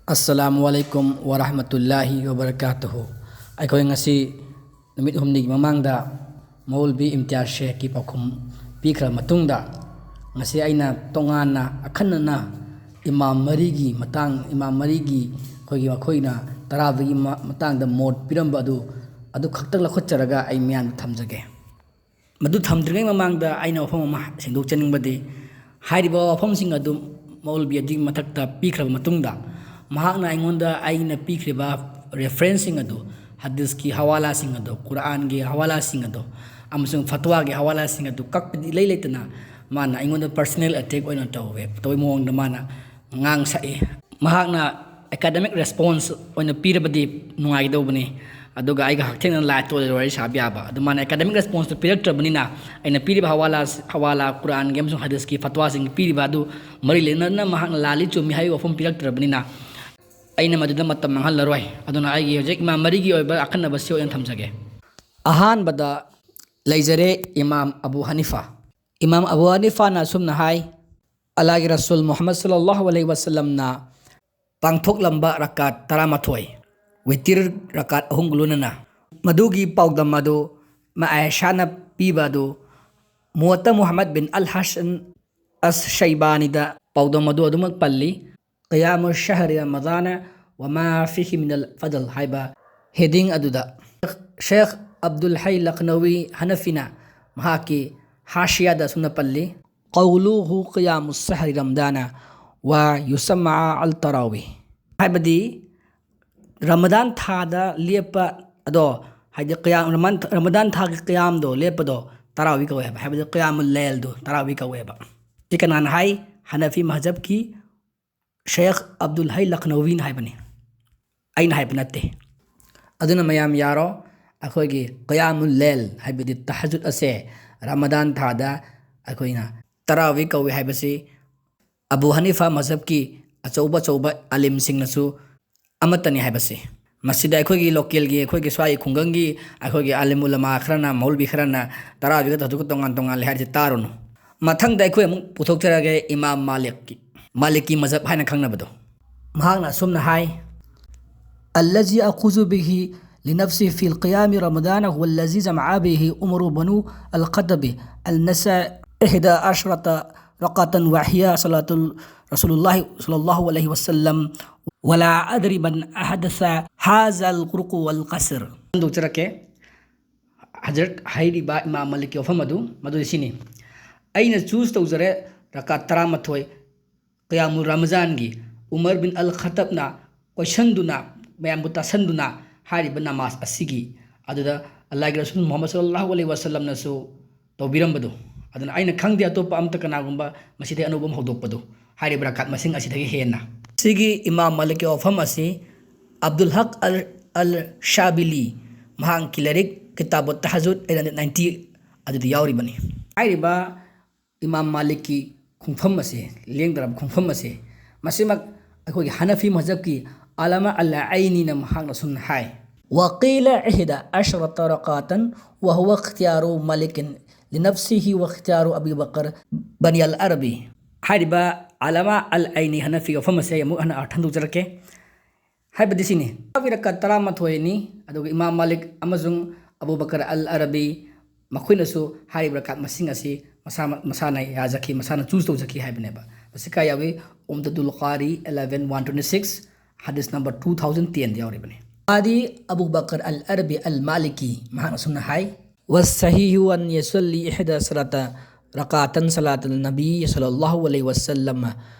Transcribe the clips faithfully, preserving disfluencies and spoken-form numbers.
ꯑꯁꯂꯥꯃꯨ ꯑꯂꯥꯏꯀꯨꯝ ꯋꯔꯍꯃꯇꯨꯜꯂꯥꯍꯤ ꯋꯕꯔꯀꯥꯇꯨꯍꯨ꯫ ꯑꯩꯈꯣꯏ ꯉꯁꯤ ꯅꯨꯃꯤꯠ ꯍꯨꯝꯅꯤꯒꯤ ꯃꯃꯥꯡꯗ ꯃꯧꯜꯕꯤ ꯏꯝꯇꯤꯌꯥꯖ ꯁꯦꯈꯀꯤ ꯄꯥꯎꯈꯨꯝ ꯄꯤꯈ꯭ꯔ ꯃꯇꯨꯡꯗ, ꯉꯁꯤ ꯑꯩꯅ ꯇꯣꯉꯥꯟꯅ ꯑꯈꯟꯅꯅ ꯏꯃꯥꯝ ꯃꯔꯤꯒꯤ ꯃꯇꯥꯡ, ꯏꯃꯥꯝ ꯃꯔꯤꯒꯤ ꯑꯩꯈꯣꯏꯒꯤ ꯃꯈꯣꯏꯅ ꯇꯔꯥꯗꯒꯤ ꯃ-, ꯃꯇꯥꯡꯗ ꯃꯣꯠ ꯄꯤꯔꯝꯕ ꯑꯗꯨ, ꯑꯗꯨ ꯈꯛꯇ ꯂꯧꯈꯠꯆꯔꯒ ꯑꯩ ꯃꯤꯌꯥꯝꯗ ꯊꯝꯖꯒꯦ꯫ ꯃꯗꯨ ꯊꯝꯗ꯭ꯔꯤꯉꯩ ꯃꯃꯥꯡꯗ ꯑꯩꯅ ꯋꯥꯐꯝ ꯑꯃ ꯁꯦꯡꯗꯣꯛꯆꯅꯤꯡꯕꯗꯤ, ꯍꯥꯏꯔꯤꯕ ꯋꯥꯐꯝꯁꯤꯡ ꯑꯗꯨ ꯃꯧꯂꯕꯤ ꯑꯗꯨꯒꯤ ꯃꯊꯛꯇ ꯄꯤꯈ꯭ꯔꯕ ꯃꯇꯨꯡꯗ, ꯃꯍꯥꯛꯅ ꯑꯩꯉꯣꯟꯗ ꯑꯩꯅ ꯄꯤꯈ꯭ꯔꯤꯕ ꯔꯦꯐꯔꯦꯟꯁꯁꯤꯡ ꯑꯗꯨ, ꯍꯗꯤꯁꯀꯤ ꯍꯋꯥꯂꯥꯁꯤꯡ ꯑꯗꯨ, ꯀꯨꯔꯥꯟꯒꯤ ꯍꯋꯥꯂꯥꯁꯤꯡ ꯑꯗꯨ, ꯑꯃꯁꯨꯡ ꯐꯠꯋꯥꯒꯤ ꯍꯋꯥꯂꯥꯁꯤꯡ ꯑꯗꯨ ꯀꯛꯄꯗꯤ ꯏꯂꯩ ꯂꯩꯇꯅ ꯃꯥꯅ ꯑꯩꯉꯣꯟꯗ ꯄꯔꯁꯅꯦꯜ ꯑꯦꯇꯦꯛ ꯑꯣꯏꯅ ꯇꯧꯋꯦ, ꯇꯧꯕꯒꯤ ꯃꯑꯣꯡꯗ ꯃꯥꯅ ꯉꯥꯡ ꯁꯛꯏ꯫ ꯃꯍꯥꯛꯅ ꯑꯦꯀꯥꯗꯃꯤꯛ ꯔꯦꯁꯄꯣꯟꯁ ꯑꯣꯏꯅ ꯄꯤꯔꯕꯗꯤ ꯅꯨꯡꯉꯥꯏꯒꯗꯧꯕꯅꯤ, ꯑꯗꯨꯒ ꯑꯩꯒ ꯍꯛꯊꯦꯡꯅꯅ ꯂꯥꯏꯐꯇ ꯑꯣꯏꯅ ꯋꯥꯔꯤ ꯁꯥꯕ ꯌꯥꯕ꯫ ꯑꯗꯨ ꯃꯥꯅ ꯑꯦꯀꯥꯗꯃꯤꯛ ꯔꯦꯁꯄꯣꯟꯁꯇꯨ ꯄꯤꯔꯛꯇ꯭ꯔꯕꯅꯤꯅ, ꯑꯩꯅ ꯄꯤꯔꯤꯕ ꯍꯋꯥꯂꯥ, ꯍꯋꯥꯂꯥ ꯀꯨꯔꯥꯟꯒꯤ ꯑꯃꯁꯨꯡ ꯍꯗꯤꯁꯀꯤ ꯐꯠꯋꯥꯁꯤꯡ ꯄꯤꯔꯤꯕ ꯑꯗꯨ ꯃꯔꯤ ꯂꯩꯅꯅ ꯃꯍꯥꯛꯅ ꯂꯥꯜꯂꯤ ꯆꯨꯝꯃꯤ ꯍꯥꯏꯕꯒꯤ ꯋꯥꯐꯝ ꯄꯤꯔꯛꯇ꯭ꯔꯕꯅꯤꯅ, ꯑꯩꯅ ꯃꯗꯨꯗ ꯃꯇꯝ ꯃꯥꯡꯍꯜꯂꯔꯣꯏ꯫ ꯑꯗꯨꯅ ꯑꯩꯒꯤ ꯍꯧꯖꯤꯛ ꯏꯃꯥꯝ ꯃꯔꯤꯒꯤ ꯑꯣꯏꯕ ꯑꯈꯟꯅꯕꯁꯤ ꯑꯣꯏꯅ ꯊꯝꯖꯒꯦ꯫ ꯑꯍꯥꯟꯕꯗ ꯂꯩꯖꯔꯦ ꯏꯃꯥꯝ ꯑꯕꯨ ꯍꯅꯤꯐꯥ꯫ ꯏꯃꯥꯝ ꯑꯕꯨ ꯍꯅꯤꯐꯥꯅ ꯑꯁꯨꯝꯅ ꯍꯥꯏ, ꯑꯜꯂꯥꯍꯒꯤ ꯔꯁꯨꯜ ꯃꯨꯍꯝꯃꯗ ꯁꯜꯂꯜꯂꯥꯍꯨ ꯑꯂꯩꯍꯤ ꯋꯁꯜꯂꯝꯅ ꯄꯥꯡꯊꯣꯛꯂꯝꯕ ꯔꯀꯥꯠ ꯇꯔꯥꯃꯥꯊꯣꯏ, ꯋꯤꯇꯤꯔ ꯔꯀꯥꯠ ꯑꯍꯨꯝꯒ ꯂꯣꯏꯅꯅ꯫ ꯃꯗꯨꯒꯤ ꯄꯥꯎꯗꯝ ꯑꯗꯨ ꯃꯥ ꯑꯥꯏꯁꯥꯅ ꯄꯤꯕ ꯑꯗꯨ ꯃꯨꯋꯠꯇ ꯃꯨꯍꯝꯃꯗ ꯕꯤꯟ ꯑꯜ ꯍꯁꯟ ꯑꯁ ꯁꯩꯕꯥꯅꯤꯗ ꯄꯥꯎꯗꯝ ꯑꯗꯨ ꯑꯗꯨꯃꯛ ꯄꯜꯂꯤ꯫ ꯀꯌꯥꯃꯨ ꯁꯍꯔꯤ ꯔꯃꯗꯥꯅ ꯋꯃꯥ ꯐꯤꯍꯤ ꯃꯤꯅꯜ ꯐꯗꯜ ꯍꯥꯏꯕ ꯍꯦꯗꯤꯡ ꯑꯗꯨꯗ ꯁꯦꯈ ꯑꯕꯗꯨꯜ ꯍꯩ ꯂꯈꯅꯧꯋꯤ ꯍꯅꯐꯤꯅ ꯃꯍꯥꯛꯀꯤ ꯍꯥꯁꯤꯌꯥꯗ ꯑꯁꯨꯝꯅ ꯄꯜꯂꯤ, "ꯀꯧꯂꯨꯍꯨ ꯀꯌꯥꯃꯨ ꯁꯍꯔꯤ ꯔꯃꯗꯥꯅ ꯋ ꯌꯨꯁꯝꯃꯥ ꯑꯜ ꯇꯔꯥꯋꯤ"꯫ ꯍꯥꯏꯕꯗꯤ ꯔꯃꯗꯥꯟ ꯊꯥꯗ ꯂꯦꯞꯄ ꯑꯗꯣ, ꯍꯥꯏꯗꯤ ꯀꯌꯥꯝ, ꯔꯃꯥꯟ-, ꯔꯃꯗꯥꯟ ꯊꯥꯒꯤ ꯀꯌꯥꯝꯗꯣ ꯂꯦꯞꯄꯗꯣ ꯇꯔꯥꯋꯤ ꯀꯧꯋꯦ ꯍꯥꯏꯕ, ꯍꯥꯏꯕꯗꯤ ꯀꯌꯥꯃꯨꯜ ꯂꯦꯜꯗꯨ ꯇꯔꯥꯋꯤ ꯀꯧꯋꯦꯕ꯫ ꯁꯤ ꯀꯅꯥꯅ ꯍꯥꯏ? ꯍꯅꯐꯤ ꯃꯍꯖꯕꯀꯤ ꯁꯦꯈ ꯑꯕꯗꯨꯜ ꯍꯩ ꯂꯈꯅꯧꯋꯤꯅ ꯍꯥꯏꯕꯅꯤ, ꯑꯩꯅ ꯍꯥꯏꯕ ꯅꯠꯇꯦ꯫ ꯑꯗꯨꯅ ꯃꯌꯥꯝ ꯌꯥꯔꯣ, ꯑꯩꯈꯣꯏꯒꯤ ꯀꯌꯥꯃꯨꯜ ꯂꯦꯜ ꯍꯥꯏꯕꯗꯤ ꯇꯍꯖꯨꯗ ꯑꯁꯦ ꯔꯃꯗꯥꯟ ꯊꯥꯗ ꯑꯩꯈꯣꯏꯅ ꯇꯔꯥꯋꯤ ꯀꯧꯏ ꯍꯥꯏꯕꯁꯤ ꯑꯕꯨ ꯍꯅꯤꯐꯥ ꯃꯖꯍꯕꯀꯤ ꯑꯆꯧꯕ ꯑꯆꯧꯕ ꯑꯥꯂꯤꯝꯁꯤꯡꯅꯁꯨ ꯑꯃꯠꯇꯅꯤ ꯍꯥꯏꯕꯁꯤ꯫ ꯃꯁꯤꯗ ꯑꯩꯈꯣꯏꯒꯤ ꯂꯣꯀꯦꯜꯒꯤ, ꯑꯩꯈꯣꯏꯒꯤ ꯁ꯭ꯋꯥꯏ ꯈꯨꯡꯒꯪꯒꯤ ꯑꯩꯈꯣꯏꯒꯤ ꯑꯥꯂꯤꯝ ꯎꯂꯃꯥ ꯈꯔꯅ, ꯃꯧꯂꯕꯤ ꯈꯔꯅ ꯇꯔꯥꯋꯤꯒ ꯇꯍꯖꯨꯗꯀ ꯇꯣꯉꯥꯟ ꯇꯣꯉꯥꯜꯂꯦ ꯍꯥꯏꯔꯤꯁꯤ ꯇꯥꯔꯨꯅꯨ꯫ ꯃꯊꯪꯗ ꯑꯩꯈꯣꯏ ꯑꯃꯨꯛ ꯄꯨꯊꯣꯛꯆꯔꯒꯦ ꯏꯃꯥꯝ ꯃꯥꯂꯤꯛꯀꯤ, ꯃꯥꯂꯤꯛꯀꯤ ꯃꯖꯍꯕ ꯍꯥꯏꯅ ꯈꯪꯅꯕꯗꯣ꯫ ꯃꯍꯥꯛꯅ ꯑꯁꯨꯝꯅ ꯍꯥꯏ: الذي أخذ به لنفسي في القيام رمضان هو الذي جمع به عمر بن الخطاب الناس إحدى عشرة ركعة وهي صلاة رسول الله صلى الله عليه وسلم ولا أدري من أحدث هذا الخلق والقصر. ꯍꯟꯗꯣꯛꯆꯔꯛꯀꯦ꯫ ꯍꯖꯔꯠ ꯍꯥꯏꯔꯤꯕ ꯏꯃꯥꯝ ꯃꯥꯂꯤꯛꯀꯤ ꯋꯥꯐꯝ ꯑꯗꯨ ꯃꯗꯨꯗꯤ ꯁꯤꯅꯤ: ꯑꯩꯅ ꯆꯨꯁ ꯇꯧꯖꯔꯦ ꯔꯀꯥꯠ ꯇꯔꯥꯃꯥꯊꯣꯏ ꯀꯌꯥꯃꯨ ꯔꯃꯖꯥꯟꯒꯤ ꯎꯃꯔ ꯕꯤꯟ ꯑꯜ ꯈꯠꯇꯕꯅ ꯀꯣꯏꯁꯟꯗꯨꯅ, ꯃꯌꯥꯝꯕꯨ ꯇꯥꯁꯟꯗꯨꯅ ꯍꯥꯏꯔꯤꯕ ꯅꯃꯥꯖ ꯑꯁꯤꯒꯤ, ꯑꯗꯨꯗ ꯑꯜꯂꯥꯍꯒꯤ ꯔꯁꯨꯜ ꯃꯨꯍꯝꯃꯗ ꯁꯜꯂꯜꯂꯥꯍꯨ ꯑꯂꯩꯍꯤ ꯋꯥꯁꯜꯂꯝꯅꯁꯨ ꯇꯧꯕꯤꯔꯝꯕꯗꯨ꯫ ꯑꯗꯨꯅ ꯑꯩꯅ ꯈꯪꯗꯦ ꯑꯇꯣꯞꯄ ꯑꯝꯇ ꯀꯅꯥꯒꯨꯝꯕ ꯃꯁꯤꯗꯒꯤ ꯑꯅꯧꯕ ꯑꯃ ꯍꯧꯗꯣꯛꯄꯗꯨ, ꯍꯥꯏꯔꯤꯕ ꯔꯀꯥꯠ ꯃꯁꯤꯡ ꯑꯁꯤꯗꯒꯤ ꯍꯦꯟꯅ꯫ ꯁꯤꯒꯤ ꯏꯃꯥꯝ ꯃꯥꯂꯤꯛꯀꯤ ꯋꯥꯐꯝ ꯑꯁꯤ ꯑꯕꯗꯨꯜ ꯍꯛ ꯑꯜ, ꯑꯜ ꯁꯥꯕꯤꯂꯤ, ꯃꯍꯥꯛꯀꯤ ꯂꯥꯏꯔꯤꯛ ꯀꯤꯇꯥꯕꯨ ꯇꯍꯖꯨꯗ eight hundred ninety ꯑꯗꯨꯗ ꯌꯥꯎꯔꯤꯕꯅꯤ꯫ ꯍꯥꯏꯔꯤꯕ ꯏꯃꯥꯝ ꯃꯥꯂꯤꯛꯀꯤ ꯈꯣꯡꯐꯝ ꯑꯁꯦ, ꯂꯦꯡꯗ꯭ꯔꯕ ꯈꯣꯡꯐꯝ ꯑꯁꯦ, ꯃꯁꯤꯃꯛ ꯑꯩꯈꯣꯏꯒꯤ ꯍꯅꯐꯤ ꯃꯖꯍꯕꯀꯤ ꯑꯂꯥꯃꯥ ꯑꯜ ꯑꯥꯏꯅꯤꯅ ꯃꯍꯥꯛꯅ ꯑꯁꯨꯝꯅ ꯍꯥꯏ: وقيل إحدى عشرة ركعة وهو اختيار مالك لنفسه واختيار أبي بكر بن العربي. ꯍꯥꯏꯔꯤꯕ ꯑꯂꯥꯃꯥ ꯑꯜ ꯑꯥꯏꯅꯤ ꯍꯅꯐꯤ ꯋꯥꯐꯝ ꯑꯁꯦ ꯑꯩ ꯑꯃꯨꯛ ꯍꯟꯅ ꯑꯥꯔꯊ ꯍꯟꯗꯣꯛꯆꯔꯛꯀꯦ꯫ ꯍꯥꯏꯕꯗꯤ ꯁꯤꯅꯤ: ꯔꯀꯥꯠ ꯇꯔꯥꯃꯥꯊꯣꯏꯅꯤ, ꯑꯗꯨꯒ ꯏꯃꯥꯝ ꯃꯥꯂꯤꯛ ꯑꯃꯁꯨꯡ ꯑꯕꯨ ꯕꯀꯔ ꯑꯜ ꯑꯔꯕꯤ ꯃꯈꯣꯏꯅꯁꯨ ꯍꯥꯏꯔꯤꯕ ꯔꯀꯥꯠ ꯃꯁꯤꯡ ꯑꯁꯤ ꯃꯁꯥ, ꯃꯁꯥꯅ ꯌꯥꯖꯈꯤ, ꯃꯁꯥꯅ ꯆꯨꯁ ꯇꯧꯖꯈꯤ ꯍꯥꯏꯕꯅꯦꯕ꯫ ꯃꯁꯤ ꯀꯥꯏ ꯌꯥꯎꯏ? ꯎꯝꯗꯇꯨꯜ ꯀꯥꯔꯤ eleven one twenty six, ꯍꯗꯤꯁ ꯅꯝꯕꯔ two thousand ten ꯗ ꯌꯥꯎꯔꯤꯕꯅꯤ꯫ ꯀꯥꯗꯤ ꯑꯕꯨ ꯕꯀꯔ ꯑꯜ ꯑꯔꯕꯤ ꯑꯜ ꯃꯥꯂꯤꯀꯤ ꯃꯍꯥꯛꯅ ꯑꯁꯨꯝꯅ ꯍꯥꯏ: والصحيح أن يصلي إحدى عشرة ركعة صلاة النبي صلى الله عليه وسلم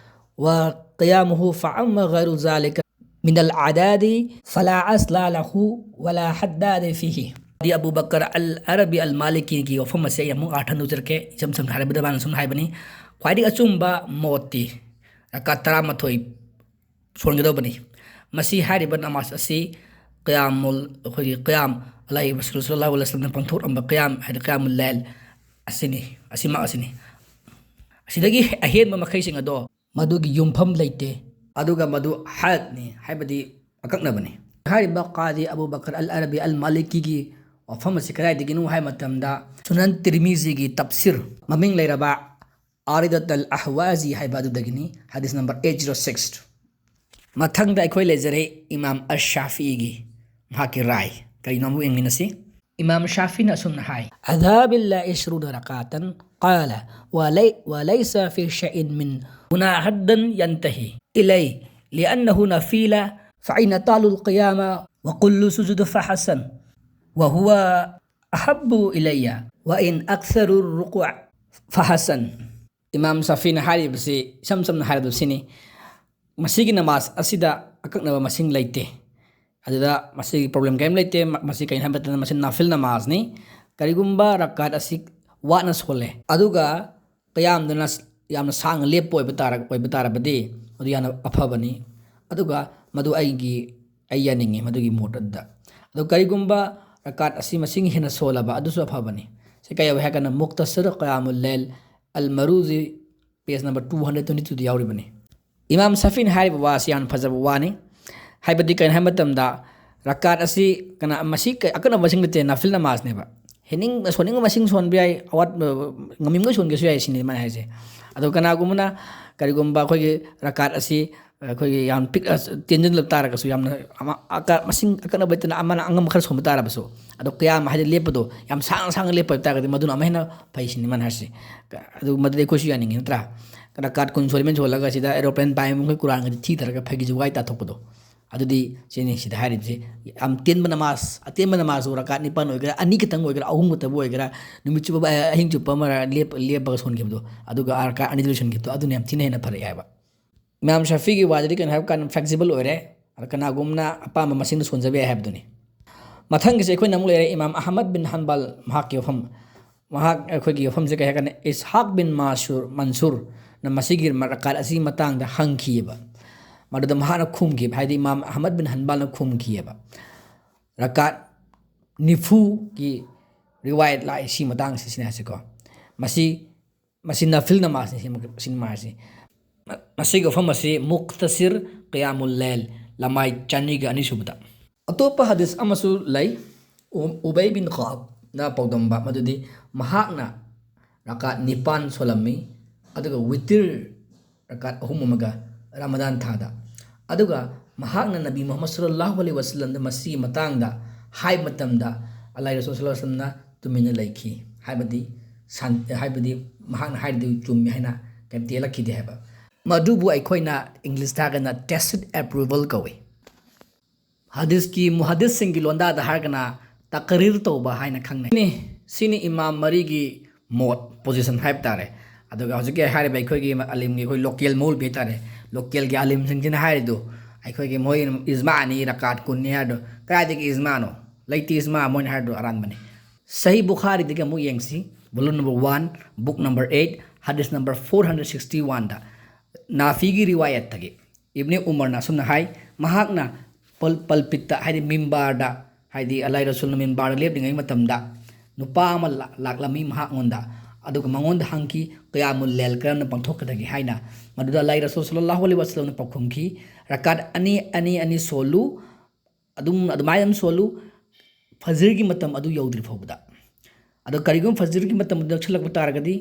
وقيامه، فأما غير ذلك من الأعداد فلا أصل له ولا حداد فيه. ꯀꯥꯗꯤ ꯑꯕꯨ ꯕꯀꯔ ꯑꯜ ꯑꯔꯕꯤ ꯑꯜ ꯃꯥꯂꯤꯀꯤꯒꯤ ꯋꯥꯐꯝ ꯑꯁꯦ ꯑꯩ ꯑꯃꯨꯛ ꯑꯥꯔꯊ ꯍꯟꯗꯣꯛꯆꯔꯛꯀꯦ꯫ ꯏꯆꯝ ꯆꯝꯅ ꯍꯥꯏꯔꯕꯗ ꯃꯥꯅ ꯁꯨꯝ ꯍꯥꯏꯕꯅꯤ: ꯈ꯭ꯋꯥꯏꯗꯒꯤ ꯑꯆꯨꯝꯕ ꯃꯣꯠꯇꯤ ꯔꯀꯥꯠ ꯇꯔꯥꯃꯥꯊꯣꯏ ꯁꯣꯟꯒꯗꯧꯕꯅꯤ꯫ ꯃꯁꯤ ꯍꯥꯏꯔꯤꯕ ꯅꯃꯥꯖ ꯑꯁꯤ ꯀꯌꯥꯃꯨꯜ, ꯑꯩꯈꯣꯏꯒꯤ ꯀꯌꯥꯝ, ꯑꯜꯂꯥꯍꯤ ꯔꯁꯨꯜ ꯁꯜꯂꯜꯂꯥꯍꯨ ꯑꯂꯩꯍꯤ ꯋꯥꯁꯜꯂꯝꯅ ꯄꯥꯡꯊꯣꯛꯂꯝꯕ ꯀꯌꯥꯝ ꯍꯥꯏꯗꯤ ꯀꯌꯥꯃꯨꯜ ꯂꯩꯜ ꯑꯁꯤꯅꯤ, ꯑꯁꯤꯃꯛ ꯑꯁꯤꯅꯤ꯫ ꯑꯁꯤꯗꯒꯤ ꯑꯍꯦꯟꯕ ꯃꯈꯩꯁꯤꯡ ꯑꯗꯣ ꯃꯗꯨꯒꯤ ꯌꯨꯝꯐꯝ ꯂꯩꯇꯦ꯫ ꯑꯗꯨꯒ ꯃꯗꯨ ꯍꯗꯅꯤ, ꯍꯥꯏꯕꯗꯤ ꯑꯀꯛꯅꯕꯅꯤ꯫ ꯍꯥꯏꯔꯤꯕ ꯀꯥꯗꯤ ꯑꯕꯨ ꯕꯀꯔ ꯑꯜ ꯑꯔꯕꯤ ꯑꯜ ꯃꯥꯂꯤꯀꯤꯒꯤ ꯋꯥꯐꯝ ꯑꯁꯤ ꯀꯗꯥꯏꯗꯒꯤꯅꯣ ꯍꯥꯏꯕ ꯃꯇꯝꯗ, ꯁꯨꯅꯟ ꯇꯤꯔꯃꯤꯖꯤꯒꯤ ꯇꯞꯁꯤꯔ, ꯃꯃꯤꯡ ꯂꯩꯔꯕ ꯑꯥꯔꯤꯗꯠ ꯑꯜ ꯑꯍꯋꯥꯖꯤ ꯍꯥꯏꯕ ꯑꯗꯨꯗꯒꯤꯅꯤ, ꯍꯗꯤꯁ ꯅꯝꯕꯔ eight zero six꯫ ꯃꯊꯪꯗ ꯑꯩꯈꯣꯏ ꯂꯩꯖꯔꯦ ꯏꯃꯥꯝ ꯑꯁ ꯁꯥꯐꯤꯒꯤ, ꯃꯍꯥꯛꯀꯤ ꯔꯥꯏ ꯀꯔꯤꯅꯣ ꯑꯃꯨꯛ ꯌꯦꯡꯃꯤꯟꯅꯁꯤ꯫ ꯏꯃꯥꯝ ꯁꯥꯐꯤꯅ ꯑꯁꯨꯝꯅ ꯍꯥꯏ: "أذهب إلى عشرين ركعة." قال: "ولي-، وليس في شيء من هنا حدا ينتهي إليه، لأنه نافلة، فإن طال القيام وقل سجود فحسن، وهو أحب إلي، وإن أكثر الركوع فحسن." ꯏꯃꯥꯝ ꯁꯥꯐꯤꯅ ꯍꯥꯏꯔꯤꯕꯁꯤ ꯏꯁꯝ ꯁꯝꯅ ꯍꯥꯏꯔꯕꯗ ꯁꯤꯅꯤ: ꯃꯁꯤꯒꯤ ꯅꯃꯥꯖ ꯑꯁꯤꯗ ꯑꯀꯛꯅꯕ ꯃꯁꯤꯡ ꯂꯩꯇꯦ꯫ ꯑꯗꯨꯗ ꯃꯁꯤꯒꯤ ꯄ꯭ꯔꯣꯕ꯭ꯂꯦꯝ ꯀꯔꯤꯝ ꯂꯩꯇꯦ꯫ ꯃ-, ꯃꯁꯤ ꯀꯩꯅꯣ ꯍꯥꯏꯕ ꯃꯇꯝꯗ ꯃꯁꯤ ꯅꯥꯐꯤꯜ ꯅꯃꯥꯖꯅꯤ꯫ ꯀꯔꯤꯒꯨꯝꯕ ꯔꯀꯥꯠ ꯑꯁꯤ ꯋꯥꯠꯅ ꯁꯣꯜꯂꯦ, ꯑꯗꯨꯒ ꯀꯌꯥꯝꯗꯅ ꯌꯥꯝꯅ ꯁꯥꯡꯅ ꯂꯦꯞꯄ ꯑꯣꯏꯕ ꯇꯥꯔ-, ꯑꯣꯏꯕ ꯇꯥꯔꯕꯗꯤ, ꯃꯗꯨ ꯌꯥꯝꯅ ꯑꯐꯕꯅꯤ꯫ ꯑꯗꯨꯒ ꯃꯗꯨ ꯑꯩꯒꯤ, ꯑꯩ ꯌꯥꯅꯤꯡꯉꯤ ꯃꯗꯨꯒꯤ ꯃꯣꯠ ꯑꯗꯨꯗ꯫ ꯑꯗꯣ ꯀꯔꯤꯒꯨꯝꯕ ꯔꯀꯥꯠ ꯑꯁꯤ ꯃꯁꯤꯡ ꯍꯦꯟꯅ ꯁꯣꯜꯂꯕ, ꯑꯗꯨꯁꯨ ꯑꯐꯕꯅꯤ꯫ ꯁꯤ ꯀꯩ ꯌꯥꯎꯏ ꯍꯥꯏ ꯀꯥꯟꯗ ꯃꯨꯛꯇꯁꯤꯔ ꯀꯌꯥꯃꯨꯜ ꯂꯩꯜ ꯑꯜ ꯃꯔꯨꯖꯤ, page number two hundred twenty ꯇꯨꯗ ꯌꯥꯎꯔꯤꯕꯅꯤ꯫ ꯏꯃꯥꯝ ꯁꯥꯐꯤꯅ ꯍꯥꯏꯔꯤꯕ ꯋꯥꯁꯤ ꯌꯥꯝꯅ ꯐꯖꯕ ꯋꯥꯅꯤ꯫ ꯍꯥꯏꯕꯗꯤ ꯀꯩꯅꯣ ꯍꯥꯏꯕ ꯃꯇꯝꯗ, ꯔꯀꯥꯠ ꯑꯁꯤ ꯀꯅꯥ, ꯃꯁꯤ ꯀ-, ꯑꯀꯛꯅꯕ ꯃꯁꯤꯡ ꯅꯠꯇꯦ, ꯅꯥꯐꯤꯜ ꯅꯃꯥꯖꯅꯦꯕ꯫ ꯍꯦꯟꯅꯤꯡ-, ꯁꯣꯟꯅꯤꯡꯕ ꯃꯁꯤꯡ ꯁꯣꯟꯕ ꯌꯥꯏ, ꯑꯋꯥꯠ-, ꯉꯝꯅꯤꯡꯕ ꯁꯣꯟꯒꯦꯁꯨ ꯌꯥꯏ ꯁꯤꯅꯤ ꯑꯗꯨꯃꯥꯏꯅ ꯍꯥꯏꯁꯦ꯫ ꯑꯗꯣ ꯀꯅꯥꯒꯨꯝꯕꯅ ꯀꯔꯤꯒꯨꯝꯕ ꯑꯩꯈꯣꯏꯒꯤ ꯔꯀꯥꯠ ꯑꯁꯤ ꯑꯩꯈꯣꯏꯒꯤ ꯌꯥꯝ ꯄꯤꯛ-, ꯇꯦꯟꯖꯜꯂꯛ ꯇꯥꯔꯒꯁꯨ, ꯌꯥꯝꯅ ꯑꯃ-, ꯑꯀ-, ꯃꯁꯤꯡ ꯑꯀꯛꯅꯕ ꯂꯩꯇꯅ ꯑꯃꯅ ꯑꯉꯝꯕ ꯈꯔ ꯁꯣꯟꯕ ꯇꯥꯔꯕꯁꯨ, ꯑꯗꯣ ꯀꯌꯥꯝ ꯍꯥꯏꯗꯤ ꯂꯦꯞꯄꯗꯣ ꯌꯥꯝ ꯁꯥꯡꯅ ꯁꯥꯡꯅ ꯂꯦꯞꯄ ꯑꯣꯏꯕ ꯇꯥꯔꯒꯗꯤ, ꯃꯗꯨꯅ ꯑꯃꯨꯛ ꯍꯦꯟꯅ ꯐꯩ ꯁꯤꯅꯤ ꯃꯥꯅ ꯍꯥꯏꯔꯤꯁꯦ꯫ ꯀ-, ꯑꯗꯨ ꯃꯗꯨꯗꯤ ꯑꯩꯈꯣꯏꯁꯨ ꯌꯥꯅꯤꯡꯉꯤ ꯅꯠꯇ꯭ꯔꯥ? ꯔꯀꯥꯠ ꯀꯨꯟ ꯁꯣꯜꯂꯤꯃꯦꯅ ꯁꯣꯜꯂꯒ ꯁꯤꯗ ꯑꯦꯔꯣꯄ꯭ꯂꯦꯟ ꯄꯥꯏꯕ ꯃꯈꯩ ꯀꯨꯔꯥꯟꯒꯗꯤ ꯊꯤꯊꯔꯒ ꯐꯩꯒꯤ ꯖꯨꯒꯥꯏ ꯇꯥꯊꯣꯛꯄꯗꯣ꯫ ꯑꯗꯨꯗꯤ ꯁꯤꯅꯤ ꯁꯤꯗ ꯍꯥꯏꯔꯤꯕꯁꯤ꯫ ꯌꯥꯝ ꯇꯦꯟꯕ ꯅꯃꯥꯖ, ꯑꯇꯦꯟꯕ ꯅꯃꯥꯖꯁꯨ ꯔꯀꯥꯠ ꯅꯤꯄꯥꯟ ꯑꯣꯏꯒꯦꯔꯥ, ꯑꯅꯤ ꯈꯛꯇꯪ ꯑꯣꯏꯒꯦꯔꯥ, ꯑꯍꯨꯝ ꯈꯛꯇꯕꯨ ꯑꯣꯏꯒꯦꯔꯥ, ꯅꯨꯃꯤꯠ ꯆꯨꯞꯄ, ꯑꯍꯤꯡ ꯆꯨꯞꯄ ꯑꯃ ꯂꯦꯞ-, ꯂꯦꯞꯄꯒ ꯁꯣꯟꯈꯤꯕꯗꯣ, ꯑꯗꯨꯒ ꯔꯀꯥꯠ ꯑꯅꯤꯗ ꯂꯣꯏꯁꯤꯟꯈꯤꯕꯗꯣ, ꯑꯗꯨꯅ ꯌꯥꯝ ꯊꯤꯅ ꯍꯦꯟꯅ ꯐꯔꯛꯑꯦ ꯍꯥꯏꯕ꯫ ꯏꯃꯥꯝ ꯁꯥꯐꯤꯒꯤ ꯋꯥꯗꯗꯤ ꯀꯩꯅꯣ ꯍꯥꯏꯕ ꯀꯥꯟꯗ ꯐ꯭ꯂꯦꯛꯁꯤꯕꯜ ꯑꯣꯏꯔꯦ, ꯑꯗ ꯀꯅꯥꯒꯨꯝꯕꯅ ꯑꯄꯥꯝꯕ ꯃꯁꯤꯡꯗ ꯁꯣꯟꯖꯕ ꯌꯥꯏ ꯍꯥꯏꯕꯗꯨꯅꯤ꯫ ꯃꯊꯪꯒꯤꯁꯦ ꯑꯩꯈꯣꯏꯅ ꯑꯃꯨꯛ ꯂꯩꯔꯦ ꯏꯃꯥꯝ ꯑꯍꯃꯗ ꯕꯤꯟ ꯍꯟꯕꯜ, ꯃꯍꯥꯛꯀꯤ ꯋꯥꯐꯝ꯫ ꯃꯍꯥꯛ, ꯑꯩꯈꯣꯏꯒꯤ ꯋꯥꯐꯝꯁꯦ ꯀꯩ ꯍꯥꯏ ꯀꯥꯟꯗ, ꯏꯁꯍꯥꯛ ꯕꯤꯟ ꯃꯥꯁꯨꯔ, ꯃꯟꯁꯨꯔꯅ ꯃꯁꯤꯒꯤ ꯔꯀꯥꯠ ꯑꯁꯤꯒꯤ ꯃꯇꯥꯡꯗ ꯍꯪꯈꯤꯑꯕ꯫ ꯃꯗꯨꯗ ꯃꯍꯥꯛꯅ ꯈꯨꯝꯈꯤꯕ, ꯍꯥꯏꯗꯤ ꯏꯃꯥꯝ ꯑꯍꯃꯗ ꯕꯤꯟ ꯍꯟꯕꯜꯅ ꯈꯨꯝꯈꯤꯑꯕ꯫ ꯔꯀꯥꯠ ꯅꯤꯐꯨꯒꯤ ꯔꯤꯋꯥꯌꯠ ꯂꯥꯛꯏ ꯁꯤ ꯃꯇꯥꯡꯁꯤ, ꯁꯤꯅ ꯍꯥꯏꯁꯦꯀꯣ꯫ ꯃꯁꯤ, ꯃꯁꯤ ꯅꯐꯤꯜ ꯅꯃꯥꯖꯅꯤ, ꯁꯤ, ꯁꯤ ꯅꯃꯥꯖꯁꯤ꯫ ꯃ-, ꯃꯁꯤꯒꯤ ꯋꯥꯐꯝ ꯑꯁꯤ ꯃꯨꯛꯇꯁꯤꯔ ꯀꯤꯌꯥꯃꯨꯜ ꯂꯩꯜ, ꯂꯃꯥꯏ ꯆꯅꯤꯒ ꯑꯅꯤꯁꯨꯕꯗ꯫ ꯑꯇꯣꯞꯄ ꯍꯗꯤꯁ ꯑꯃꯁꯨ ꯂꯩ꯫ ꯎ-, ꯎꯕꯩ ꯕꯤꯟ ꯈꯥꯕꯅ ꯄꯥꯎꯗꯝꯕ ꯃꯗꯨꯗꯤ ꯃꯍꯥꯛꯅ ꯔꯀꯥꯠ ꯅꯤꯄꯥꯟ ꯁꯣꯜꯂꯝꯃꯤ, ꯑꯗꯨꯒ ꯋꯤꯇꯤꯔ ꯔꯀꯥꯠ ꯑꯍꯨꯝ ꯑꯃꯒ ꯔꯃꯗꯥꯟ ꯊꯥꯗ꯫ ꯑꯗꯨꯒ ꯃꯍꯥꯛꯅ ꯅꯕꯤ ꯃꯨꯍꯝꯃꯗ ꯁꯜꯂꯜꯂꯥꯍꯨ ꯑꯂꯩꯍꯤ ꯋꯥꯁꯜꯂꯝꯗ ꯃꯁꯤꯒꯤ ꯃꯇꯥꯡꯗ ꯍꯥꯏꯕ ꯃꯇꯝꯗ, ꯑꯜꯂꯥꯍꯤ ꯔꯁꯨꯜ ꯁꯜꯂꯜꯂꯥꯍꯨ ꯑꯂꯩꯍꯤ ꯋꯥꯁꯜꯂꯝꯅ ꯇꯨꯃꯤꯟꯅ ꯂꯩꯈꯤ꯫ ꯍꯥꯏꯕꯗꯤ ꯁꯥꯟ-, ꯍꯥꯏꯕꯗꯤ ꯃꯍꯥꯛꯅ ꯍꯥꯏꯔꯤꯗꯨ ꯆꯨꯝꯃꯤ ꯍꯥꯏꯅ ꯀꯩꯝꯇ ꯌꯦꯠꯂꯛꯈꯤꯗꯦ ꯍꯥꯏꯕ꯫ ꯃꯗꯨꯕꯨ ꯑꯩꯈꯣꯏꯅ ꯏꯪꯂꯤꯁꯇ ꯍꯥꯏꯔꯒꯅ tacit approval ꯀꯧꯏ꯫ ꯍꯗꯤꯁꯀꯤ ꯃꯨꯍꯗꯤꯁꯁꯤꯡꯒꯤ ꯂꯣꯟꯗꯥꯗ ꯍꯥꯏꯔꯒꯅ ꯇꯀꯔꯤꯔ ꯇꯧꯕ ꯍꯥꯏꯅ ꯈꯪꯅꯩ꯫ ꯁꯤꯅꯤ, ꯁꯤꯅꯤ ꯏꯃꯥꯝ ꯃꯔꯤꯒꯤ ꯃꯣꯠ, position ꯍꯥꯏꯕ ꯇꯥꯔꯦ꯫ ꯑꯗꯨꯒ ꯍꯧꯖꯤꯛꯀꯤ ꯍꯥꯏꯔꯤꯕ ꯑꯩꯈꯣꯏꯒꯤ ꯑꯂꯤꯝꯒꯤ, ꯑꯩꯈꯣꯏ local ꯃꯧꯂꯕꯤ ꯍꯥꯏ ꯇꯥꯔꯦ, localꯒꯤ ꯑꯂꯤꯝꯁꯤꯡꯁꯤꯅ ꯍꯥꯏꯔꯤꯗꯨ, ꯑꯩꯈꯣꯏꯒꯤ ꯃꯣꯏ ꯏꯖꯃꯥꯅꯤ, ꯔꯀꯥꯠ ꯀꯨꯟꯅꯤ ꯍꯥꯏꯗꯣ, ꯀꯗꯥꯏꯗꯒꯤ ꯏꯖꯃꯥꯅꯣ? ꯂꯩꯇꯦ ꯏꯖꯃꯥ, ꯃꯣꯏꯅ ꯍꯥꯏꯔꯤꯗꯣ ꯑꯔꯥꯟꯕꯅꯤ꯫ ꯁꯍꯤ ꯕꯨꯈꯥꯔꯤꯗꯒꯤ ꯑꯃꯨꯛ ꯌꯦꯡꯁꯤ, volume number one, book number eight, ꯍꯗꯤꯁ number four hundred sixty oneꯗ, ꯅꯥꯐꯤꯒꯤ ꯔꯤꯋꯥꯌꯠꯇꯒꯤ ꯏꯕꯅꯤ ꯎꯃꯔꯅ ꯑꯁꯨꯝꯅ ꯍꯥꯏ, ꯃꯍꯥꯛꯅ ꯄꯜ-, ꯄꯜꯄꯤꯠꯇ, ꯍꯥꯏꯗꯤ ꯃꯤꯝꯕꯥꯔꯗ, ꯍꯥꯏꯗꯤ ꯑꯜꯂꯥꯍꯤ ꯔꯁꯨꯜꯅ ꯃꯤꯝꯕꯥꯔꯗ ꯂꯦꯞꯂꯤꯉꯩ ꯃꯇꯝꯗ ꯅꯨꯄꯥ ꯑꯃ ꯂꯥ-, ꯂꯥꯛꯂꯝꯃꯤ ꯃꯍꯥꯛꯉꯣꯟꯗ, ꯑꯗꯨꯒ ꯃꯉꯣꯟꯗ ꯍꯪꯈꯤ, "ꯀꯌꯥꯃꯨꯜ ꯂꯦꯜ ꯀꯔꯝꯅ ꯄꯥꯡꯊꯣꯛꯀꯗꯒꯦ?" ꯍꯥꯏꯅ꯫ ꯃꯗꯨꯗ ꯑꯜꯂꯥꯍꯤ ꯔꯁꯨꯜ ꯁꯜꯂꯜꯂꯥꯍꯨ ꯑꯂꯩꯍꯤ ꯋꯥꯁꯜꯂꯝꯅ ꯄꯥꯎꯈꯨꯝꯈꯤ, "ꯔꯀꯥꯠ ꯑꯅꯤ, ꯑꯅꯤ, ꯑꯅꯤ ꯁꯣꯜꯂꯨ, ꯑꯗꯨꯝ, ꯑꯗꯨꯃꯥꯏꯅ ꯑꯗꯨꯝ ꯁꯣꯜꯂꯨ, ꯐꯖꯔꯒꯤ ꯃꯇꯝ ꯑꯗꯨ ꯌꯧꯗ꯭ꯔꯤ ꯐꯥꯎꯕꯗ꯫ ꯑꯗꯣ ꯀꯔꯤꯒꯨꯝꯕ ꯐꯖꯔꯒꯤ ꯃꯇꯝ ꯑꯗꯨ ꯅꯛꯁꯤꯜꯂꯛꯄ ꯇꯥꯔꯒꯗꯤ,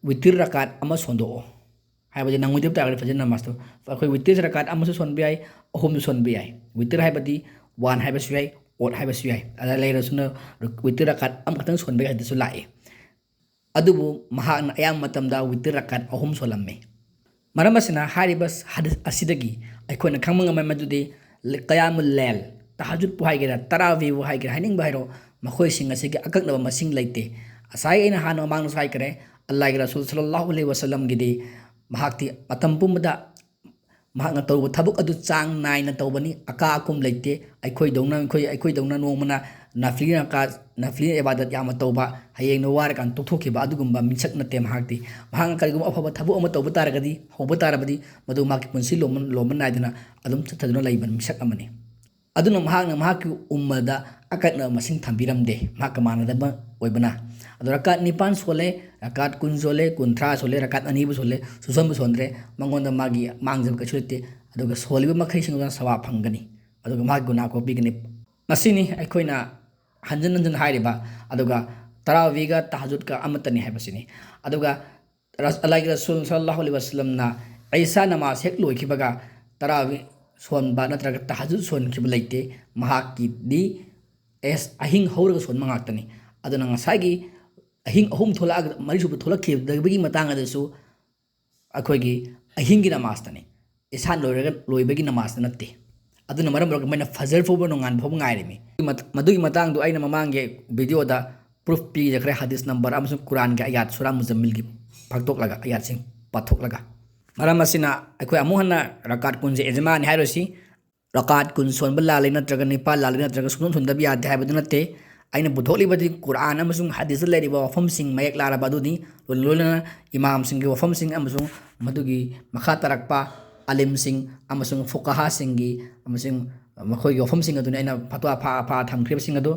ꯋꯤꯇꯤꯔ ꯔꯀꯥꯠ ꯑꯃ ꯁꯣꯟꯗꯣꯛꯑꯣ"꯫ ꯍꯥꯏꯕꯗꯤ ꯅꯪꯉꯣꯏꯗꯕ ꯇꯥꯔꯒꯗꯤ ꯐꯖꯔ ꯅꯃꯥꯖꯇꯣ, ꯑꯩꯈꯣꯏ ꯋꯤꯇꯤꯔꯁꯦ ꯔꯀꯥꯠ ꯑꯃꯁꯨ ꯁꯣꯟꯕ ꯌꯥꯏ, ꯑꯍꯨꯝꯁꯨ ꯁꯣꯟꯕ ꯌꯥꯏ꯫ ꯋꯤꯇꯤꯔ ꯍꯥꯏꯕꯗꯤ one ꯍꯥꯏꯕꯁꯨ ꯌꯥꯏ, odd ꯍꯥꯏꯕꯁꯨ ꯌꯥꯏ꯫ ꯑꯗ ꯑꯜꯂꯥꯍꯤ ꯔꯁꯨꯜꯅ ꯋꯤꯇꯤꯔ ꯔꯀꯥꯠ ꯑꯃꯈꯛꯇꯪ ꯁꯣꯟꯕ ꯌꯥꯏ ꯍꯥꯏꯗꯁꯨ ꯂꯥꯛꯏ꯫ ꯑꯗꯨꯕꯨ ꯃꯍꯥꯛꯅ ꯑꯌꯥꯝꯕ ꯃꯇꯝꯗ ꯋꯤꯇꯤꯔ ꯔꯀꯥꯠ ꯑꯍꯨꯝ ꯁꯣꯜꯂꯝꯃꯤ꯫ ꯃꯔꯝ ꯑꯁꯤꯅ, ꯍꯥꯏꯔꯤꯕ ꯍꯗꯤꯁ ꯑꯁꯤꯗꯒꯤ ꯑꯩꯈꯣꯏꯅ ꯈꯪꯕ ꯉꯝꯃꯦ ꯃꯗꯨꯗꯤ, ꯀꯌꯥꯃꯨꯜ ꯂꯦꯜ, ꯇꯍꯖꯨꯗꯄꯨ ꯍꯥꯏꯒꯦꯔꯥ, ꯇꯔꯥꯕꯤꯕꯨ ꯍꯥꯏꯒꯦꯔꯥ, ꯍꯥꯏꯅꯤꯡꯕ ꯍꯥꯏꯔꯣ, ꯃꯈꯣꯏꯁꯤꯡ ꯑꯁꯤꯒꯤ ꯑꯀꯛꯅꯕ ꯃꯁꯤꯡ ꯂꯩꯇꯦ꯫ ꯉꯁꯥꯏ ꯑꯩꯅ ꯍꯥꯟꯅ ꯃꯃꯥꯡꯗꯁꯨ ꯍꯥꯏꯈ꯭ꯔꯦ, ꯑꯜꯂꯥꯍꯒꯤ ꯔꯁꯨꯜ ꯁꯜꯂꯜꯂꯥꯍꯨ ꯑꯂꯩꯍꯤ ꯋꯥꯁꯜꯂꯝꯒꯤꯗꯤ ꯃꯍꯥꯛꯇꯤ ꯃꯇꯝ ꯄꯨꯝꯕꯗ ꯃꯍꯥꯛꯅ ꯇꯧꯕ ꯊꯕꯛ ꯑꯗꯨ ꯆꯥꯡ ꯅꯥꯏꯅ ꯇꯧꯕꯅꯤ, ꯑꯀꯥ ꯑꯀꯨꯝ ꯂꯩꯇꯦ꯫ ꯑꯩꯈꯣꯏꯗꯧꯅ, ꯑꯩꯈꯣꯏ, ꯑꯩꯈꯣꯏꯗꯧꯅ ꯅꯣꯡꯃꯅ ꯅꯐꯂꯤ ꯔꯀꯥꯠ, ꯅꯐꯂꯤ ꯏꯕꯥꯗꯠ ꯌꯥꯝꯅ ꯇꯧꯕ, ꯍꯌꯦꯡꯅ ꯋꯥꯔꯀꯥꯟꯗ ꯇꯣꯛꯊꯣꯛꯈꯤꯕ ꯑꯗꯨꯒꯨꯝꯕ ꯃꯤꯁꯛ ꯅꯠꯇꯦ ꯃꯍꯥꯛꯇꯤ꯫ ꯃꯍꯥꯛꯅ ꯀꯔꯤꯒꯨꯝꯕ ꯑꯐꯕ ꯊꯕꯛ ꯑꯃ ꯇꯧꯕ ꯇꯥꯔꯒꯗꯤ, ꯍꯧꯕ ꯇꯥꯔꯕꯗꯤ, ꯃꯗꯨ ꯃꯍꯥꯛꯀꯤ ꯄꯨꯟꯁꯤ ꯂꯣꯝꯕ, ꯂꯣꯝꯕ ꯅꯥꯏꯗꯅ ꯑꯗꯨꯝ ꯆꯠꯊꯗꯨꯅ ꯂꯩꯕ ꯃꯤꯁꯛ ꯑꯃꯅꯤ꯫ ꯑꯗꯨꯅ ꯃꯍꯥꯛꯅ ꯃꯍꯥꯛꯀꯤ ꯎꯝꯃꯗ ꯑꯀꯛꯅꯕ ꯃꯁꯤꯡ ꯊꯝꯕꯤꯔꯝꯗꯦ, ꯃꯍꯥꯛꯀ ꯃꯥꯟꯅꯗꯕ ꯑꯣꯏꯕꯅ꯫ ꯑꯗꯣ ꯔꯀꯥꯠ ꯅꯤꯄꯥꯟ ꯁꯣꯜꯂꯦ, ꯔꯀꯥꯠ ꯀꯨꯟ ꯁꯣꯜꯂꯦ, ꯀꯨꯟꯊ꯭ꯔꯥ ꯁꯣꯜꯂꯦ, ꯔꯀꯥꯠ ꯑꯅꯤꯕꯨ ꯁꯣꯜꯂꯦ, ꯁꯨꯁꯣꯟꯕꯨ ꯁꯣꯟꯗ꯭ꯔꯦ, ꯃꯉꯣꯟꯗ ꯃꯥꯒꯤ ꯃꯥꯡꯖꯕ ꯀꯩꯁꯨ ꯂꯩꯇꯦ꯫ ꯑꯗꯨꯒ ꯁꯣꯜꯂꯤꯕ ꯃꯈꯩꯁꯤꯡ ꯑꯗꯨꯅ ꯁꯋꯥꯕ ꯐꯪꯒꯅꯤ, ꯑꯗꯨꯒ ꯃꯍꯥꯛꯀꯤ ꯒꯨꯅꯥꯍ ꯀꯣꯛꯄꯤꯒꯅꯤ꯫ ꯃꯁꯤꯅꯤ ꯑꯩꯈꯣꯏꯅ ꯍꯟꯖꯤꯟ ꯍꯟꯖꯤꯟ ꯍꯥꯏꯔꯤꯕ꯫ ꯑꯗꯨꯒ ꯇꯔꯥꯋꯤꯒ ꯇꯍꯖꯨꯗꯀ ꯑꯃꯠꯇꯅꯤ ꯍꯥꯏꯕꯁꯤꯅꯤ꯫ ꯑꯗꯨꯒ ꯔꯁ-, ꯑꯜꯂꯥꯍꯒꯤ ꯔꯁꯨꯜ ꯁꯜꯂꯜꯂꯥꯍꯨ ꯑꯂꯩꯍꯤ ꯋꯥꯁꯜꯂꯝꯅ ꯏꯁꯥ ꯅꯃꯥꯖ ꯍꯦꯛ ꯂꯣꯏꯈꯤꯕꯒ ꯇꯔꯥ ꯁꯣꯟꯕ ꯅꯠꯇ꯭ꯔꯒ ꯇꯍꯖꯨꯗ ꯁꯣꯟꯈꯤꯕ ꯂꯩꯇꯦ꯫ ꯃꯍꯥꯛꯀꯤꯗꯤ ꯑꯦꯁ ꯑꯍꯤꯡ ꯍꯧꯔꯒ ꯁꯣꯟꯕ ꯉꯥꯛꯇꯅꯤ꯫ ꯑꯗꯨꯅ ꯉꯁꯥꯏꯒꯤ ꯑꯍꯤꯡ ꯑꯍꯨꯝ ꯊꯣꯛꯂꯛꯑꯒ ꯃꯔꯤꯁꯨꯕ ꯊꯣꯛꯂꯛꯈꯤꯕꯒꯤ ꯃꯇꯥꯡ ꯑꯗꯨꯁꯨ ꯑꯩꯈꯣꯏꯒꯤ ꯑꯍꯤꯡꯒꯤ ꯅꯃꯥꯖꯇꯅꯤ, ꯏꯁꯥ ꯂꯣꯏꯔꯒ ꯂꯣꯏꯕꯒꯤ ꯅꯃꯥꯖꯇ ꯅꯠꯇꯦ꯫ ꯑꯗꯨꯅ ꯃꯔꯝ ꯑꯣꯏꯔꯒ ꯃꯣꯏꯅ ꯐꯖꯔ ꯐꯥꯎꯕ ꯅꯣꯡꯉꯥꯟꯕ ꯐꯥꯎꯕ ꯉꯥꯏꯔꯤꯃꯤ꯫ ꯃꯠ-, ꯃꯗꯨꯒꯤ ꯃꯇꯥꯡꯗꯣ ꯑꯩꯅ ꯃꯃꯥꯡꯒꯤ ꯚꯤꯗꯤꯑꯣꯗ ꯄ꯭ꯔꯨꯐ ꯄꯤꯖꯈ꯭ꯔꯦ, ꯍꯗꯤꯁ ꯅꯝꯕꯔ ꯑꯃꯁꯨꯡ ꯀꯨꯔꯥꯟꯒꯤ ꯑꯌꯥꯠ ꯁꯨꯔꯥ ꯃꯨꯖꯝꯃꯤꯜꯒꯤ ꯐꯥꯛꯇꯣꯛꯂꯒ, ꯑꯌꯥꯠꯁꯤꯡ ꯄꯥꯊꯣꯛꯂꯒ꯫ ꯃꯔꯝ ꯑꯁꯤꯅ ꯑꯩꯈꯣꯏ ꯑꯃꯨꯛ ꯍꯟꯅ ꯔꯀꯥꯠ ꯀꯨꯟꯁꯦ ꯏꯖꯃꯥꯅꯤ ꯍꯥꯏꯔꯣꯏꯁꯤ꯫ ꯔꯀꯥꯠ ꯀꯨꯟ ꯁꯣꯟꯕ ꯂꯥꯜꯂꯤ ꯅꯠꯇ꯭ꯔꯒ ꯅꯤꯄꯥꯟ ꯂꯥꯜꯂꯤ ꯅꯠꯇ꯭ꯔꯒ ꯁꯨꯡꯁꯣꯟ ꯁꯣꯟꯗꯕ ꯌꯥꯗꯦ ꯍꯥꯏꯕꯗꯨ ꯅꯠꯇꯦ꯫ ꯑꯩꯅ ꯄꯨꯊꯣꯛꯂꯤꯕꯗꯤ ꯀꯨꯔꯥꯟ ꯑꯃꯁꯨꯡ ꯍꯗꯤꯁꯇ ꯂꯩꯔꯤꯕ ꯋꯥꯐꯝꯁꯤꯡ ꯃꯌꯦꯛ ꯂꯥꯔꯕ ꯑꯗꯨꯅꯤ, ꯂꯣꯏꯅ ꯂꯣꯏꯅꯅ ꯏꯃꯥꯝꯁꯤꯡꯒꯤ ꯋꯥꯐꯝꯁꯤꯡ ꯑꯃꯁꯨꯡ ꯃꯗꯨꯒꯤ ꯃꯈꯥ ꯇꯥꯔꯛꯄ ꯑꯥꯂꯤꯝꯁꯤꯡ ꯑꯃꯁꯨꯡ ꯐꯨꯀꯥꯍꯥꯁꯤꯡꯒꯤ ꯑꯃꯁꯨꯡ ꯃꯈꯣꯏꯒꯤ ꯋꯥꯐꯝꯁꯤꯡ ꯑꯗꯨꯅꯤ ꯑꯩꯅ ꯐꯠꯋꯥ ꯐꯥ ꯐꯥ ꯊꯝꯈ꯭ꯔꯤꯕꯁꯤꯡ ꯑꯗꯨ꯫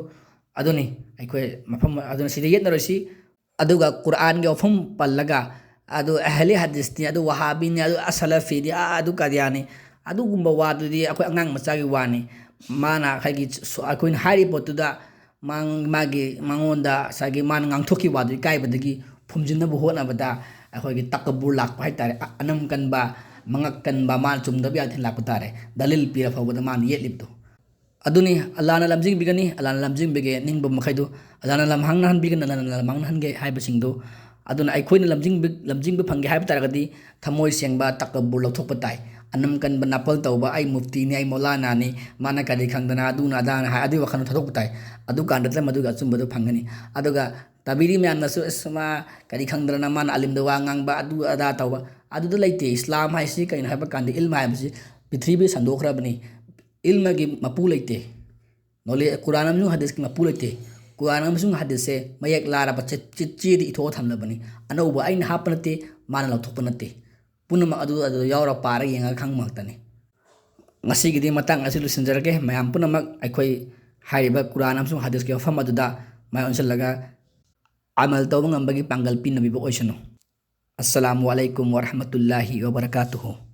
ꯑꯗꯨꯅꯤ ꯑꯩꯈꯣꯏ ꯃꯐꯝ ꯑꯗꯨꯅ ꯁꯤꯗ ꯌꯦꯠꯅꯔꯣꯏꯁꯤ꯫ ꯑꯗꯨꯒ ꯀꯨꯔꯥꯟꯒꯤ ꯋꯥꯐꯝ ꯄꯜꯂꯒ, "ꯑꯗꯨ ꯑꯍꯂꯤ ꯍꯗꯤꯁꯅꯤ, ꯑꯗꯨ ꯋꯍꯥꯕꯤꯅꯤ, ꯑꯗꯨ ꯑꯁꯂꯐꯤꯅꯤ, ꯑꯥ, ꯑꯗꯨ ꯀꯗꯤꯌꯥꯅꯤ", ꯑꯗꯨꯒꯨꯝꯕ ꯋꯥꯗꯨꯗꯤ ꯑꯩꯈꯣꯏ ꯑꯉꯥꯡ ꯃꯆꯥꯒꯤ ꯋꯥꯅꯤ꯫ ꯃꯥꯅ ꯑꯩꯈꯣꯏꯒꯤ ꯁꯣ-, ꯑꯩꯈꯣꯏꯅ ꯍꯥꯏꯔꯤꯕ ꯄꯣꯠꯇꯨꯗ ꯃꯥꯡ-, ꯃꯥꯒꯤ, ꯃꯉꯣꯟꯗ ꯉꯁꯥꯏꯒꯤ ꯃꯥꯅ ꯉꯥꯡꯊꯣꯛꯈꯤꯕ ꯋꯥꯗꯨ ꯏꯀꯥꯏꯕꯗꯒꯤ ꯐꯨꯝꯖꯤꯟꯅꯕ ꯍꯣꯠꯅꯕꯗ ꯑꯩꯈꯣꯏꯒꯤ ꯇꯀꯕꯨꯔ ꯂꯥꯛꯄ ꯍꯥꯏ ꯇꯥꯔꯦ, ꯑ-, ꯑꯅꯝ ꯀꯟꯕ, ꯃꯉꯛ ꯀꯟꯕ, ꯃꯥꯅ ꯆꯨꯝꯗꯕ ꯌꯥꯗꯦ ꯂꯥꯛꯄ ꯇꯥꯔꯦ꯫ ꯗꯂꯤꯜ ꯄꯤꯔ ꯐꯥꯎꯕꯗ ꯃꯥꯅ ꯌꯦꯠꯂꯤꯕꯗꯣ꯫ ꯑꯗꯨꯅꯤ, ꯑꯜꯂꯥꯅ ꯂꯝꯖꯤꯡꯕꯤꯒꯅꯤ, ꯑꯜꯂꯥꯅ ꯂꯝꯖꯤꯡꯕꯤꯒꯦ ꯅꯤꯡꯕ ꯃꯈꯩꯗꯨ, ꯑꯜꯂꯥꯅ ꯂꯝꯍꯥꯡꯅꯍꯟꯕꯤꯒꯅꯤ, ꯑꯜꯂꯥꯅ ꯂꯝꯍꯥꯡꯅꯍꯟꯒꯦ ꯍꯥꯏꯕꯁꯤꯡꯗꯨ꯫ ꯑꯗꯨꯅ ꯑꯩꯈꯣꯏꯅ ꯂꯝꯖꯤꯡꯕꯤ-, ꯂꯝꯖꯤꯡꯕ ꯐꯪꯒꯦ ꯍꯥꯏꯕ ꯇꯥꯔꯒꯗꯤ ꯊꯃꯣꯏ ꯁꯦꯡꯕ ꯇꯀꯕꯨꯔ ꯂꯧꯊꯣꯛꯄ ꯇꯥꯏ꯫ ꯑꯅꯝ ꯀꯟꯕ ꯅꯥꯄꯜ ꯇꯧꯕ, "ꯑꯩ ꯃꯨꯐꯇꯤꯅꯤ, ꯑꯩ ꯃꯧꯂꯥꯅꯥꯅꯤ, ꯃꯥꯅ ꯀꯔꯤ ꯈꯪꯗꯅ ꯑꯗꯨꯅ ꯑꯗꯥꯅ" ꯍꯥꯏ, ꯑꯗꯨꯒꯤ ꯋꯥꯈꯜꯗꯣ ꯊꯥꯗꯣꯛꯄ ꯇꯥꯏ꯫ ꯑꯗꯨ ꯀꯥꯟꯗꯇ ꯃꯗꯨꯒꯤ ꯑꯆꯨꯝꯕꯗꯨ ꯐꯪꯒꯅꯤ꯫ ꯑꯗꯨꯒ ꯇꯕꯤꯔꯤ ꯃꯌꯥꯝꯅꯁꯨ, "ꯑꯁ, ꯃꯥ ꯀꯔꯤ ꯈꯪꯗꯅ ꯃꯥꯅ ꯑꯂꯤꯝꯗ ꯋꯥ ꯉꯥꯡꯕ, ꯑꯗꯨ ꯑꯗꯥ ꯇꯧꯕ", ꯑꯗꯨꯗ ꯂꯩꯇꯦ꯫ ꯏꯁꯂꯥꯝ ꯍꯥꯏꯁꯤ ꯀꯩꯅꯣ ꯍꯥꯏꯕ ꯀꯥꯟꯗ ꯏꯜꯃ ꯍꯥꯏꯕꯁꯤ ꯄ꯭ꯔꯤꯊꯤꯕꯤ ꯁꯟꯗꯣꯛꯈ꯭ꯔꯕꯅꯤ꯫ ꯏꯜꯃꯒꯤ ꯃꯄꯨ ꯂꯩꯇꯦ꯫ ꯅꯣꯂꯦꯖ, ꯀꯨꯔꯥꯟ ꯑꯃꯁꯨꯡ ꯍꯗꯤꯁꯀꯤ ꯃꯄꯨ ꯂꯩꯇꯦ꯫ ꯀꯨꯔꯥꯟ ꯑꯃꯁꯨꯡ ꯍꯗꯤꯁꯁꯦ ꯃꯌꯦꯛ ꯂꯥꯔꯕ ꯆꯦ-, ꯆꯦ-, ꯆꯦꯗ ꯏꯊꯣꯛꯑ ꯊꯝꯂꯕꯅꯤ꯫ ꯑꯅꯧꯕ ꯑꯩꯅ ꯍꯥꯞꯄ ꯅꯠꯇꯦ, ꯃꯥꯅ ꯂꯧꯊꯣꯛꯄ ꯅꯠꯇꯦ꯫ ꯄꯨꯝꯅꯃꯛ ꯑꯗꯨ, ꯑꯗꯨ ꯌꯥꯎꯔ ꯄꯥꯔꯒ ꯌꯦꯡꯉꯒ ꯈꯪꯕ ꯉꯥꯛꯇꯅꯤ꯫ ꯉꯁꯤꯒꯤꯗꯤ ꯃꯇꯥꯡ ꯑꯁꯤ ꯂꯣꯏꯁꯤꯟꯖꯔꯒꯦ꯫ ꯃꯌꯥꯝ ꯄꯨꯝꯅꯃꯛ ꯑꯩꯈꯣꯏ ꯍꯥꯏꯔꯤꯕ ꯀꯨꯔꯥꯟ ꯑꯃꯁꯨꯡ ꯍꯗꯤꯁꯀꯤ ꯋꯥꯐꯝ ꯑꯗꯨꯗ ꯃꯥꯏ ꯑꯣꯟꯁꯤꯜꯂꯒ ꯑꯃꯜ ꯇꯧꯕ ꯉꯝꯕꯒꯤ ꯄꯥꯡꯒꯜ ꯄꯤꯅꯕꯤꯕ ꯑꯣꯏꯁꯅꯨ꯫ ꯑꯁꯂꯥꯃꯨ ꯑꯂꯩꯀꯨꯝ ꯋꯔꯍꯃꯇꯨꯜꯂꯥꯍꯤ ꯋꯕꯔꯀꯥꯇꯨꯍꯨ꯫